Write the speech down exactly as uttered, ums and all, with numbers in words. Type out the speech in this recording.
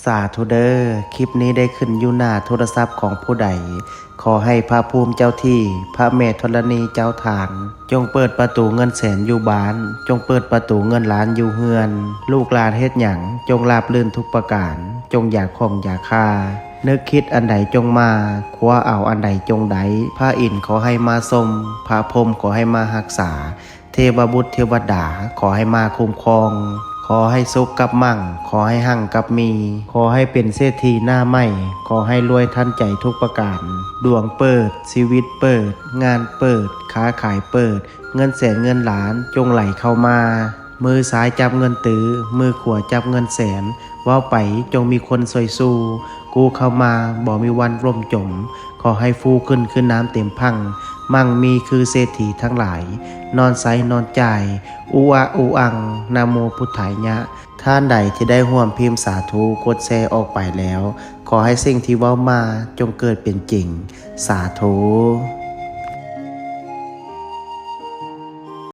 สาธุเด้อ คลิปนี้ได้ขึ้นอยู่หน้าโทรศัพท์ของผู้ใด ขอให้พระภูมิเจ้าที่ พระแม่ธรณีเจ้าทาน จงเปิดประตูเงินแสนอยู่บ้าน จงเปิดประตูเงินล้านอยู่เฮือน ลูกหลานเฮ็ดหยัง จงราบรื่นทุกประการ จงอย่าข้องอย่าคา นึกคิดอันใดจงมา คว้าเอาอันใดจงได้ พระอินทร์ขอให้มาชม พระพรหมขอให้มารักษา เทวบุตรเทวดาขอให้มาคุ้มครอง ขอให้สุขกับมั่ง ขอให้หั่งกับมี ขอให้เป็นเศรษฐีหน้าใหม่ ขอให้รวยทันใจทุกประการ ดวงเปิด ชีวิตเปิด งานเปิด ค้าขายเปิด เงินแสนเงินล้านจงไหลเข้ามา มือซ้ายจับเงินตื้อ มือขวาจับเงินแสน เว้าไปจงมีคนซอยสู้ กู้เข้ามาบ่มีวันล่มจม ขอให้ฟูขึ้นคือน้ำเต็มพัง มั่งมีคือเศรษฐีทั้งหลาย นอนใสนอนจ่าย อุอะอุอัง นะโมพุทธายะ ท่านใดที่ได้ร่วมพิมพ์สาธุ กดแชร์ออกไปแล้ว ขอให้สิ่งที่เว้ามาจงเกิดเป็นจริง สาธุ